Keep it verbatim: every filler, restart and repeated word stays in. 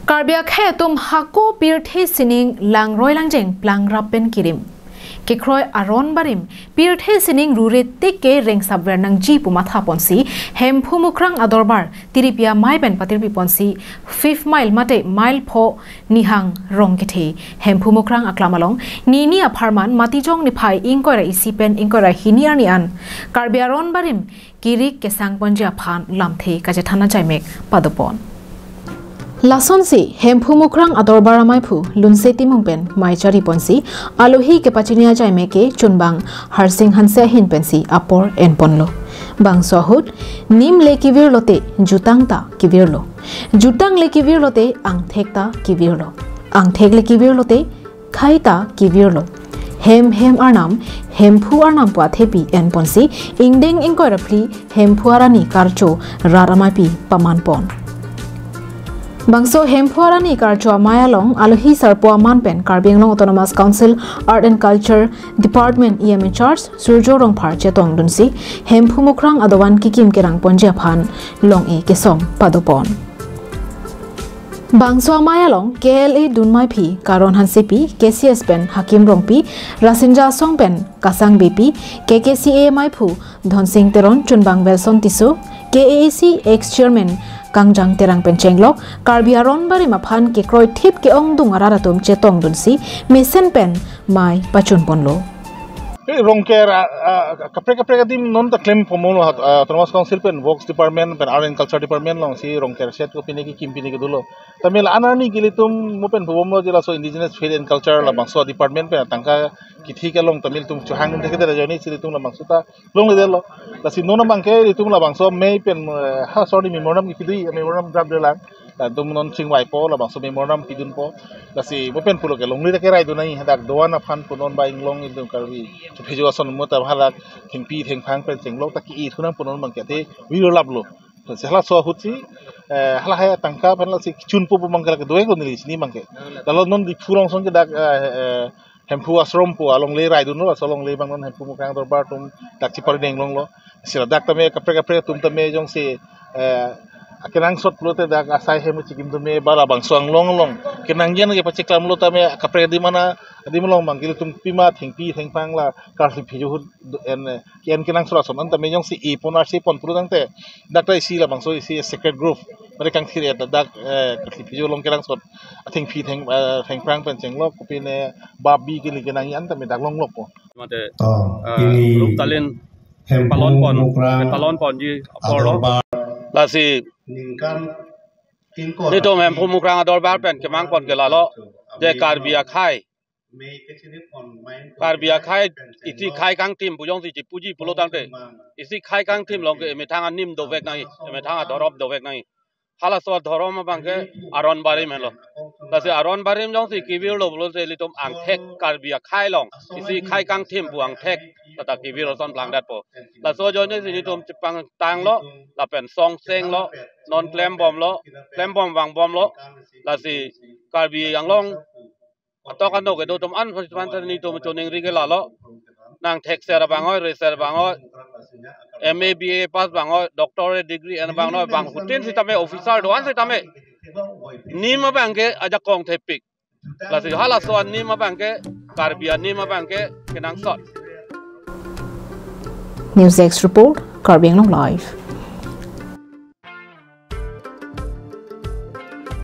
Karbi akhei atum hako pirthe sining langroi langjeng plangrap pen kirim. Kekroi aron barim pirthe sining rure tik ke rengsap ver nangji pu matha ponsi Hemphu Mukrang adorbar tiripi amei pen patirpi ponsi fifth mile mate mile pho nihang rong kethe Hemphu Mukrang aklam along nini apharman Matijong niphai ingkoi ra isi pen ingkoi ra hini arni an Karbi aron barim kirik kesang ponji aphan lamthe kachethan ajaimek padopon. Lasonsi Hemphu Mukrang adorbar amei phu Lunse Timung pen mei chari ponsi alohi kepachini ajaimek ke chunbang Harsing Hanse ahin pensi apor en ponlo. Bangso ahut nim le kevir lote jutang ta kevir lo. Jutang le kevir lote angthek ta kevir lo. Angthek le kevir lote khai ta kevir lo. Hem hem arnam, Hemphu arnam pu athepi en ponsi ingdeng ingkoi ra phli Hemphu arani karcho rat ameipi paman pon. Bangso Hemphu arani karcho amei along alohi sarpo aman pen Karbi Anglong Autonomous Council Art and Culture Department E M in charge Surjo Rongphar chetong dunsi Hemphu Mukrang adovan kikim kerang ponji aphan long-e kesong padopon. Bangso amei along K L A dunmeiphi Karon Hansepi, K C S pen Hakim Rongpi, Rasinja Asong pen Kasang Beypi, K K C A meiphu Dhonsing Teron, chunbang Welson Tisso, K A A C ex chairman Kangjang Terang pen chenglok Karbi aron barim aphan kekroi thip ke-ongdung arat atum chetong dunsi mesen pen mei pachun ponlo. Eh, Rongker, ah, ah, kaprek kaprek adim non ta klem pon lo hat, ah, Autonomous Council pen Works Department pen Art and Culture Department alongsi Rongker set ko pine kekim pine kedo lo. Tame la-an arni ke ilitum mo pen pubom lo je laso Indigenous Faith and Culture labangso department pen tangka kithi kelong tame ilitum chohang thekthedet ajoine si ilitum labangso ta longledetlo. Lasi non abangke ilitum labangso mei pen, eh, ha sorry, memorandum kipi dui, memorandum draft dolang. Latum non chingvaipo labangso memorandum pidunpo. Lasi mo pen pulo ke longle ta kerai dun nangji, hadak doan aphan pu non ba inglong ilitum Karbi chephejo ason mo ta halak thengpi thengphang pen chenglok ta ki-i thu nang pu non abangke athe virlap lo. Lasi halaso ahutsi, eh, hala hai tangka aphan lasi chunpo pu abangke lake doek lo neli sini abangke. Lalo non Diphu along ason ke dak, eh, eh, Hemphu Ashram pu alongle rai dunlo, laso alongle abang non Hemphu Mukrang adorbar atum dak chipari deng longlo. Si ladak tame kaprek kaprek atum tame jongsi, eh, akenangsot pulote dak asai hem chikim tame ba labangso anglong along kenangji an kepacheklamlo tame kaprek adim ana adim along abangke ilitum pima thengpi thengphang la karsi phejo ahut do-, en, eh, ke-en kenangsot ason an tame jongsi e pon arsi pon pulo tangte dak ta isi labangso isi sacred grove. Mane kangthir ya dak, eh, karsi phejo along kenangsot athengpi theng, eh, thengphang pen chenglok kopine babi kili kenangji an tame dak longlokpo. Mate, oh, eh, ini rup talin Hemphu palon pon, Mukrang palon ponji apor lo. Adorbar. Lasi ningkan ingkoi nitum Hemphu Mukrang adorbar pen kemang pon ke lalo. Je Karbi akhei, Karbi akhei isi khei kangthim pu jongsi chipuji pulo tangte, isi khei kangthim along ke emethang anim dovek nangji, emethang adhorom dovek nangji. Halaso adhorom abangke aron barim henlo. Lasi aron barim jongsi kevirlo pulote ilitum angthek Karbi akhei along isi khei kangthim pu angthek tata kevir ason plangdetpo. Laso ajoine si nelitum chepangtanglo, lapen songsenglo, non klembomlo, klembom vangbomlo. Lasi Karbi Anglong atok ano kedo atum an aphan nelitum choningri ke lalo. Nang thekser abang oi, reser abang oi, M A, B A pass abang oi, doctorate degree en abang noi, bang hutin sitame officer do-an sitame nim abangke ajakong thepik. Lasi halaso anim abangke, Karbi anim abangke kenangsot. News Desk Report, Karbi Anglong Live.